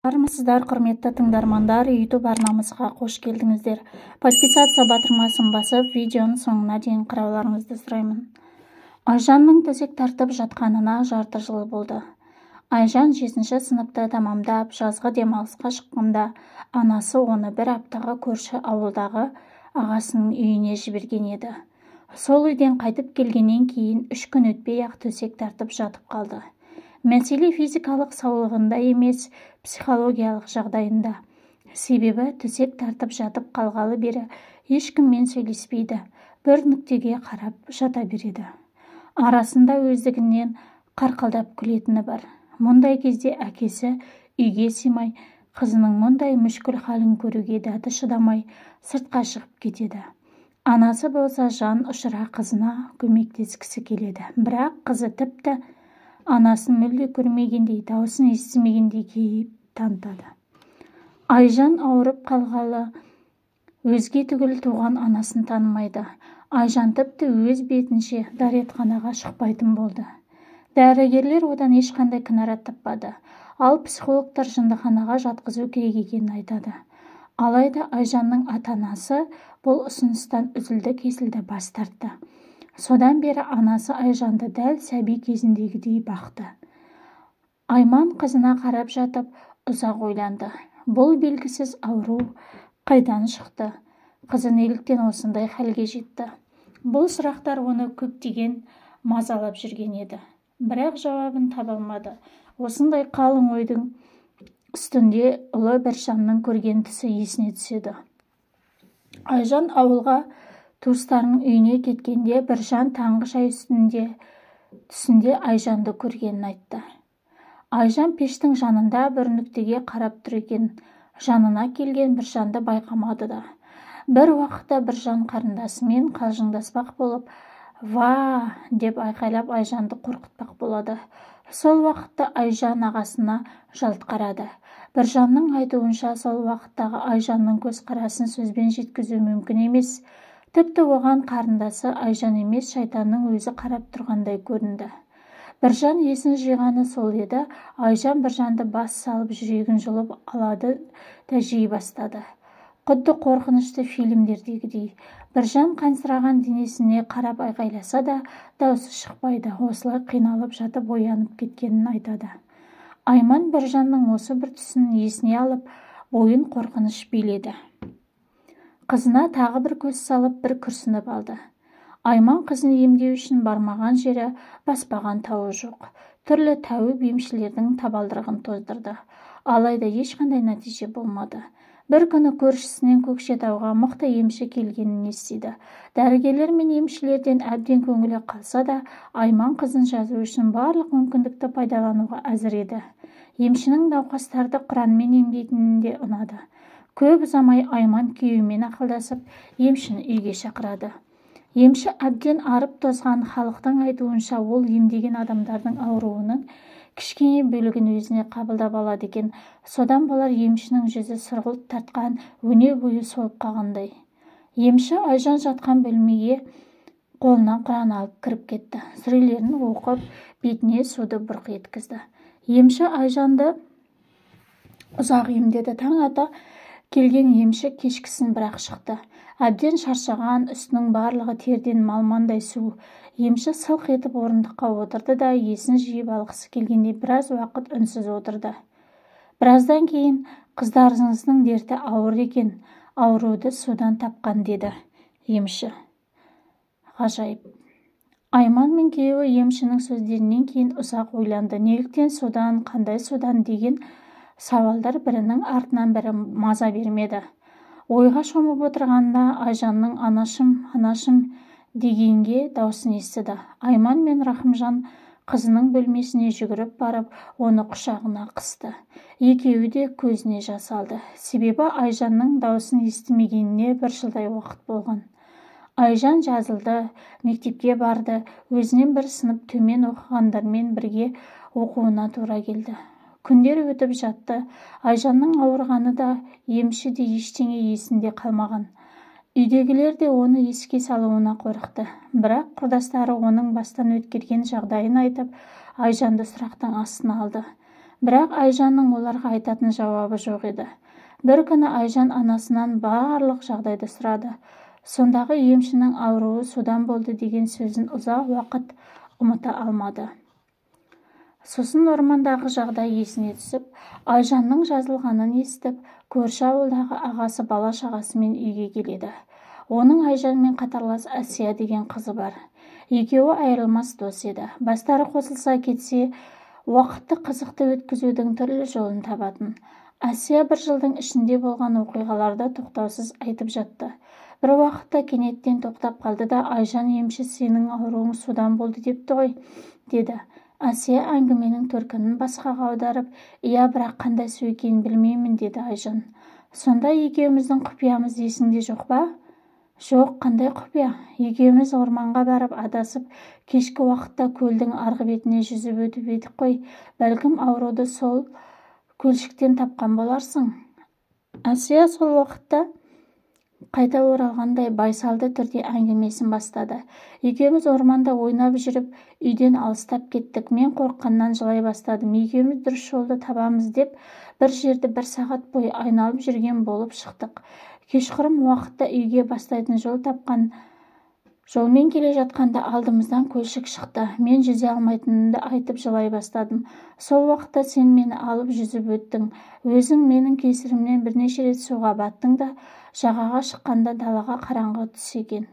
Армысыздар, құрметті тыңдармандар! YouTube арнамызға қош келдіңіздер. Подписаться батырмасын басып, видеоның соңына дейін қарауларыңызды сұраймын. Айжанның төсек тартып жатқанына жарты жыл болды. Айжан 7-ші сыныпты тамамдап, жазғы демалысқа шыққанда анасы оны бір аптаға көрші ауылдағы ағасының үйіне жіберген еді. Сол үйден қайтып келгеннен кейін 3 күн өтпей-ақ төсек тартып жатып қалды. Мәселе физикалық саулығында емес, психологиялық жағдайында. Себебі төсек тартып жатып қалғалы бері ешкіммен сөйлеспейді, бір нүктеге қарап жата береді. Арасында өздігінен қарқылдап күлетіні бар. Мұндай кезде әкесі үйге сыймай, қызының мұндай мүшкіл халін көруге дәті шыдамай, сыртқа шығып кетеді. Анасы болса жан ұшыра қызына көмектескісі келеді. Бірақ қызы тіпті анасын мүлде көрмегендей, даусын естімегендей кейіп танытады. Айжан ауырып қалғалы өзге түгіл туған анасын танымайды. Айжан тіпті өз бетінше дәретханаға шықпайтын болды. Дәрігерлер одан ешқандай кінәрат таппады. Ал психологтар жындыханаға жатқызу керек екенін айтады. Алайда Айжанның ата-анасы бұл ұсыныстан үзілді-кесілді бас тартты. Содан бері анасы Айжанды дәл сәби кезіндегідей бақты. Айман қызына қарап жатып, ұзақ ойланды. Бұл белгісіз ауру қайдан шықты? Қызы неліктен осындай халге жетті? Бұл сұрақтар оны көптеген мазалап жүрген еді. Бірақ жауабын таба алмады. Осындай қалың ойдың үстінде ұлы Біржанның көрген түсі есіне түседі. Айжан ауылға туыстарының үйіне кеткенде Біржан таңғы шай үстінде түсінде Айжанды көргенін айтты. Айжан пештің жанында бір нүктеге қарап тұр екен. Жанына келген Біржанды байқамады да. Бір уақытта Біржан қарындасымен қалжыңдаспақ болып, «Ва!» деп айқайлап Айжанды қорқытпақ болады. Сол уақытта Айжан ағасына жалт қарады. Біржанның айтуынша, сол уақыттағы Айжанның көзқарасын сөзбен жеткізу мүмкін емес. Тіпті оған қарындасы Айжан емес, шайтанның өзі қарап тұрғандай көрінді. Біржан есін жиғаны сол еді, Айжан Біржанды бас салып жүрегін жұлып алады да жей бастады. Құдды қорқынышты фильмдердегідей. Біржан қансыраған денесіне қарап айқайласа да, даусы шықпайды. Осылай қиналып жатып оянып кеткенін айтады. Айман Біржанның осы бір түсін есіне алып, бойын қорқыныш биледі. Қызына тағы бір көз салып, бір күрсініп алды. Айман қызын емдеу үшін бармаған жері, баспаған тауы жоқ. Түрлі тәуіп емшілердің табалдырығын тоздырды. Алайда ешқандай нәтиже болмады. Бір күні көршісінен Көкшетауға мықты емші келгенін естиді. Дәрігерлер мен емшілерден әбден көңілі қалса да, Айман қызын жазу үшін барлық мүмкіндікті пайдалануға әзір еді. Емшінің науқастарды Құранмен емдейтіні де ұнады. Көп ұзамай Айман күйеуімен ақылдасып, емшіні үйге шақырады. Емші әбден арып тозған, халықтың айтуынша ол емдеген адамдардың ауруының кішкене бөлігін өзіне қабылдап алады екен. Содан болар емшінің жүзі сұрғылт тартқан, өне бойы солып қалғандай. Емші Айжан жатқан бөлмеге қолына Құран алып кіріп кетті. Сүрелерін оқып, бетіне суды бұрқ еткізді. Емші Айжанды ұзақ емдеді. Таң ата келген емші кешкісін бірақ шықты. Әбден шаршаған, үстінің барлығы терден малмандай су. Емші сылқ етіп орындыққа отырды да, есін жиып алғысы келгендей біраз уақыт үнсіз отырды. Біраздан кейін, қыздарыңыздың дерті ауыр екен, ауруды судан тапқан, деді емші. Ғажайып. Айман мен күйеуі емшінің сөздерінен кейін ұзақ ойланды. Неліктен судан, қандай судан деген сауалдар бірінің артынан бірі маза бермеді. Ойға шомып отырғанда Айжанның анашым, анашым дегенге даусын естіді. Айман мен Рахымжан қызының бөлмесіне жүгіріп барып, оны құшағына қысты. Екеуі де көзіне жас алды. Себебі Айжанның даусын естімегеніне бір жылдай уақыт болған. Айжан жазылды, мектепке барды, өзінен бір сынып төмен оқығандармен бірге оқуына тура келді. Күндер өтіп жатты. Айжанның ауырғаны да, емші де ештеңе есінде қалмаған. Үйдегілер де оны еске салуына қорықты. Бірақ құрдастары оның бастан өткерген жағдайын айтып, Айжанды сұрақтың астына алды. Бірақ Айжанның оларға айтатын жауабы жоқ еді. Бір күні Айжан анасынан барлық жағдайды сұрады. Сондағы емшінің ауруы судан болды деген сөзін ұзақ уақыт ұмыта алмады. Сосын ормандағы жағдай есіне түсіп, Айжанның жазылғанын естіп, көрші ауылдағы ағасы бала-шағасымен үйге келеді. Оның Айжанмен қатарлас Әсия деген қызы бар. Екеуі айырылмас дос еді. Бастары қосылса кетсе, уақытты қызықты өткізудің түрлі жолын табатын. Әсия бір жылдың ішінде болған оқиғаларды тоқтаусыз айтып жатты. Бір уақытта кенеттен тоқтап қалды да, Айжан емші сенің ауруың судан болды депті ғой, деді. Әсия әңгіменің төркінін басқаға аударып, иә, бірақ қандай су екенін білмеймін, деді Айжан. Сонда екеуміздің құпиямыз есіңде жоқ па? Жоқ, қандай құпия? Екеуміз орманға барып адасып, кешкі уақытта көлдің арғы бетіне жүзіп өтіп едік қой. Бәлкім ауруды сол көлшіктен тапқан боларсың. Әсия сол уақытта қайта оралғандай байсалды түрде әңгімесін бастады. Екеуміз орманда ойнап жүріп, үйден алыстап кеттік. Мен қорыққаннан жылай бастадым. Екеуміз дұрыс жолды табамыз деп, бір жерді бір сағат бойы айналып жүрген болып шықтық. Кешқұрым уақытта үйге бастайтын жол тапқан жолмен келе жатқанда алдымыздан көлшік шықты. Мен жүзе алмайтынымды айтып жылай бастадым. Сол уақытта сен мені алып жүзіп өттің. Өзің менің кесірімнен бірнеше рет суға баттың да, жағаға шыққанда далаға қараңғы түс екен.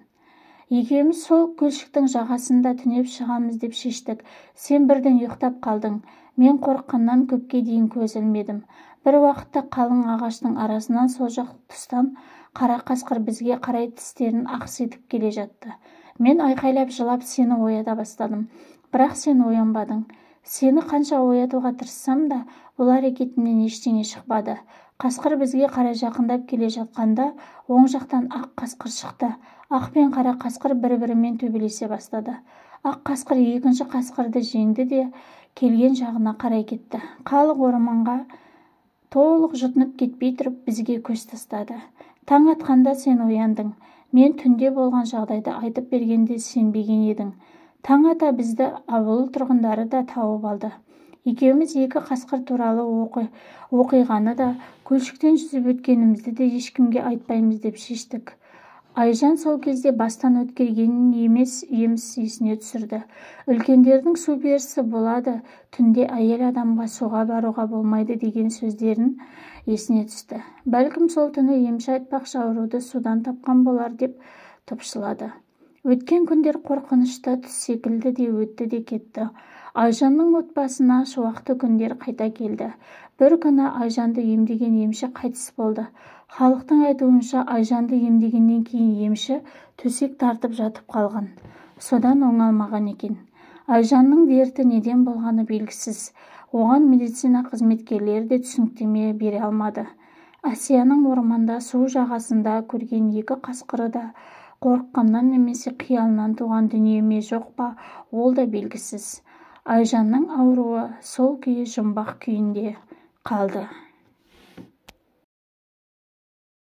Екеуміз сол көлшіктің жағасында түнеп шығамыз деп шештік. Сен бірден ұйықтап қалдың. Мен қорыққаннан көпке дейін көз ілмедім. Бір уақытта қалың ағаштың арасынан сол жақ тұстан қара қасқыр бізге қарай тістерін ақситып келе жатты. Мен айқайлап жылап сені оята бастадым. Бірақ сен оянбадың. Сені қанша оятуға тырыссам да, бұл әрекетімнен ештеңе шықпады. Қасқыр бізге қарай жақындап келе жатқанда, оң жақтан ақ қасқыр шықты. Ақ пен қара қасқыр бір-бірімен төбелесе бастады. Ақ қасқыр екінші қасқырды жеңді де, келген жағына қарай кетті. Қалың орманға толық жұтынып кетпей тұрып бізге көз тастады. Таң атқанда сен ояндың. Мен түнде болған жағдайды айтып бергенде сенбеген едің. Таң ата бізді ауыл тұрғындары да тауып алды. Екеуміз екі қасқыр туралы оқиғаны да, көлшіктен жүзіп өткенімізді де ешкімге айтпаймыз деп шештік. Айжан сол кезде бастан өткергенін емес еміс есіне түсірді. Үлкендердің су перісі болады, түнде әйел адамға суға баруға болмайды деген сөздерін есіне түсті. Бәлкім сол түні емші айтпақшы ауруды судан тапқан болар деп топшылады. Өткен күндер қорқынышты түс секілді де өтті де кетті. Айжанның отбасына шуақты күндер қайта келді. Бір күні Айжанды емдеген емші қайтыс болды. Халықтың айтуынша, Айжанды емдегеннен кейін емші төсек тартып жатып қалған. Содан оңалмаған екен. Айжанның дерті неден болғаны белгісіз. Оған медицина қызметкерлері де түсініктеме бере алмады. Әсияның орманда су жағасында көрген екі қасқыры да қорыққаннан немесе қиялынан туған дүние ме жоқ па, ол да белгісіз. Айжанның ауруы сол күйі жұмбақ күйінде қалды.